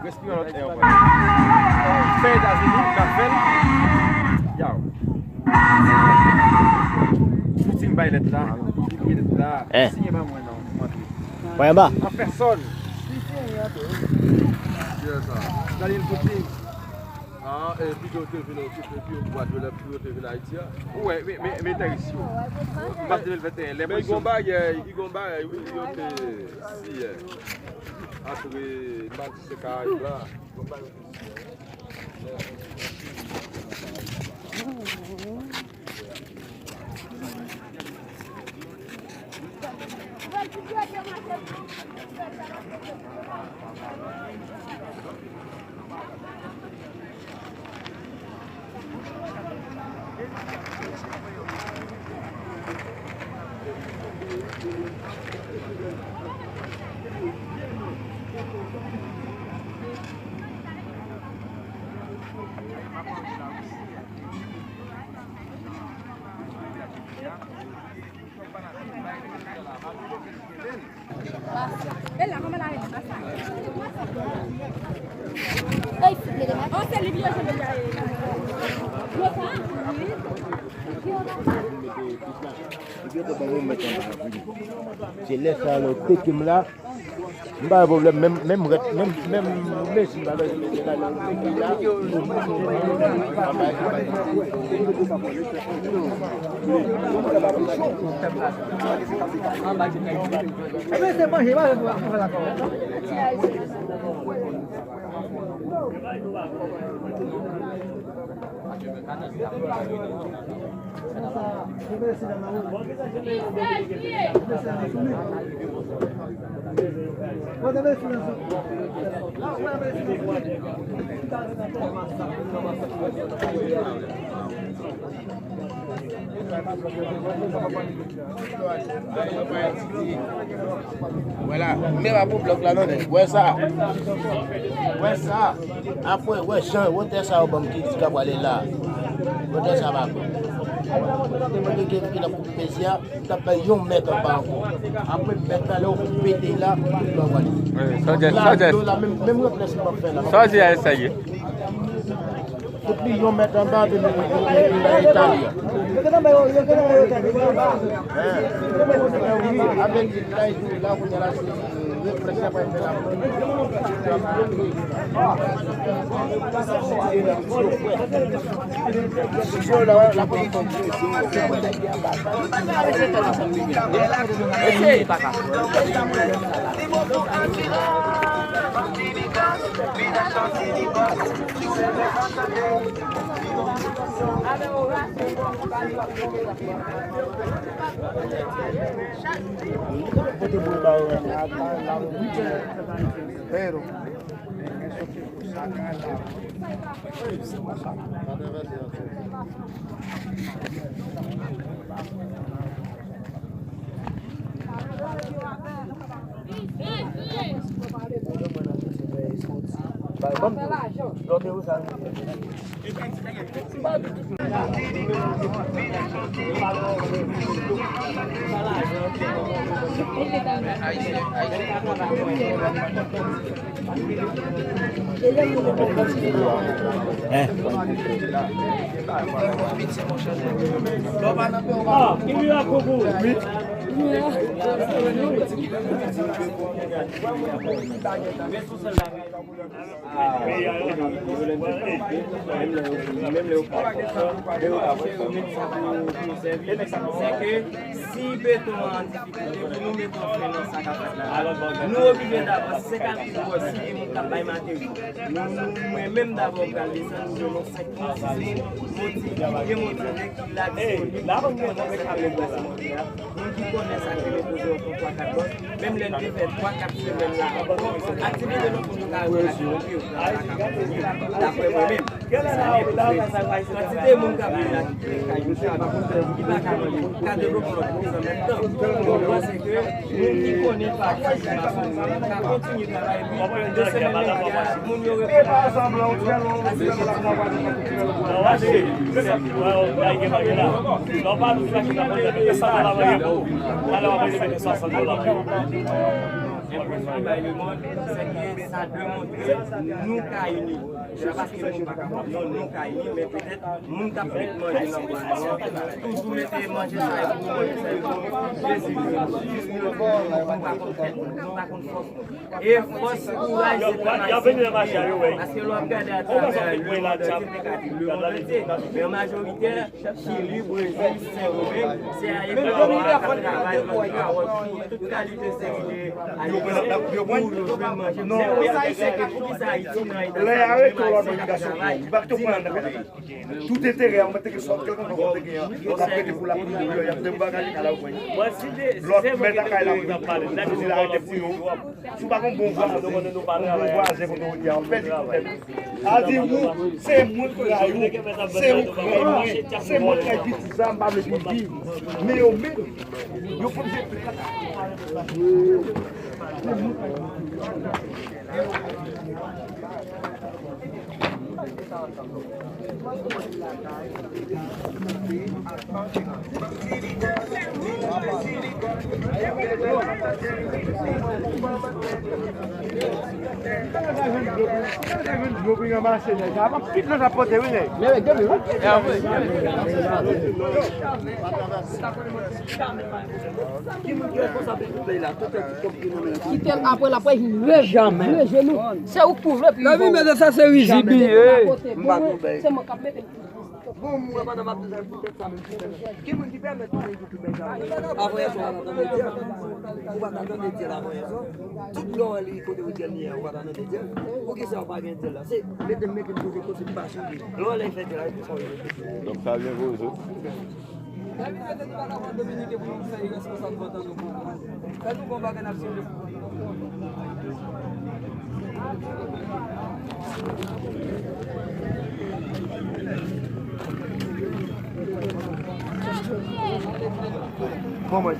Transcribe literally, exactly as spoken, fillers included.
Respire yon lòt è ankò. Fè Etazini, n ap fè l. Yow. Poutine bay lèt la. Li bay lèt la. Siyen ba mwen non, m antre. Mwen anba. An pèsòn. Vladimir Poutine. Ah, e, pito te vin okipe pi yon bwat de lè, pito te vin Ayiti a. Ou wè, men, men, men tèris yo. Mas de mil venteyen, lè men prezyon. Gon bagay, gon bagay, wi, yo te siyen. Antre Madrid Karayib la. Se lè sa yo teke m la. M pa gen pwoblèm, menm, menm rèt, menm, menm Messi, m pa bezwen mete la nan peyi la. Ebyen, se manje, pa fè lakò. Vwala, men pa pou blòk la non, nèg. Wè sa. Wè sa. Apre, wè jan, wotè sa yo ban m ki, ki ka prale la. Wotè sa pa bon. Te mande ki, ki l ap koupe pezi a, m t ap bay yon mèt anba ankò. Apre mèt la, lè w koupe te la, tout ban prale. Wi, sa w di, sa w di. Dlo la, menm, menm reflèks m p ap fè la. Sa w di a, e serye. Fout li yon mèt anba, epi nou, nou, nou, nou bay Itali a. Wi, avèk Itali tou, la, kounye a la, se reflèks la pral fè la. Yo, la, la, la, Eseye, kaka. Pero, Menm lè yo pa kontan, men yo pa kontan. Se ke si beton an an difikilte, pou nou mete yon fren nan sa k ap fèt la, nou oblije dabò, si se ka pi gwo, si gen moun k ap bay materyo, nou, nou, mwen menm dabò, m pral desann, nou dwe yon senk moun, sis moun, motive, motive, ki la disponib, ki konnen sa k rele bòs monte a, moun ki konnen sa k rele poze yon twa kat bòs, menm lè n te fè twa kat semèn la ankò, aktivite nou pou nou ka relanse yo, yo ka kontinye, daprè mwen menm. Kantite moun k ap viv la ki gen kay yo chak, ki pa ka manje, ka devlope lòt biznis an menm tan. Mwen panse ke moun ki konnen pati masonri ka kontinye travay epi de semèn vini a, moun yo reprann. Enpresyon bay lemonn, se ke sa demontre nou ka ini. Se pa paske moun pa ka fè non, nou ka ini, men petèt moun k ap met manje nan bouch nou an toujou mete manje sa yo pou manje sa yo pou Jezi, nou pa konn tèt nou, nou pa konn fòs nou. E fòs, kouraj, se travay, se priye. Paske lè w ap gade atravè lemonn antye, te ka di lemonn antye, men majorite, Chili, Brezil, Sendomeng, se a epi yo ka travay nan kawòt pou tout kalite seri de aliman pou yo jwenn manje. Se pou sa, se ke poukisa Ayiti nan eta sa, menm Ayisyen k ap travay, di nan travay. Tout enterè an, mwen te gen sòt, kèlkanswa kòb te gen an, yo t ap rete pou lapli, yo, y ap de bagay, ala w konn. Lòt mèt lakay la, mwen, mwen, mwen, arete pou yo. Si w pa gen bon vwazen, yon bon vwazen kote w ye a, w ap pèdi pwoblèm. A di ou, se mwen k rayi w, se ou k rayi mwen, se mwen k rayi pitit sa, m pa vle pi viv. Men yo menm, yo fouti se tout la. Ki moun ki responsab pou peyi la? Tout èd ki kòb ki nan men l. Kite l apre l ap reje nou. Se ou k pou vle pou li. Lavi mèt sa se rizibi ye. Se mwen k ap mete l. Bon, mwen pandan m ap bezwen pou tèt sa menm pou tèt sa. Ki moun ki pèmèt ou vin pou tout bèl sa? Avanyè swa w pa t tande dyèl. Ou pa t tande dyèl avanyè swa. Tout lè w li kote ou dyèl li ye, ou pa t tande dyèl. Poukisa ou pa gen dyèl la? Se mete m mete m kote kote m pa sou li. Lè w lè fè dyèl la, e pou sa w ye. Donk sa byen poze. Fè nou bon bagay n ap sere. Bon, mwen.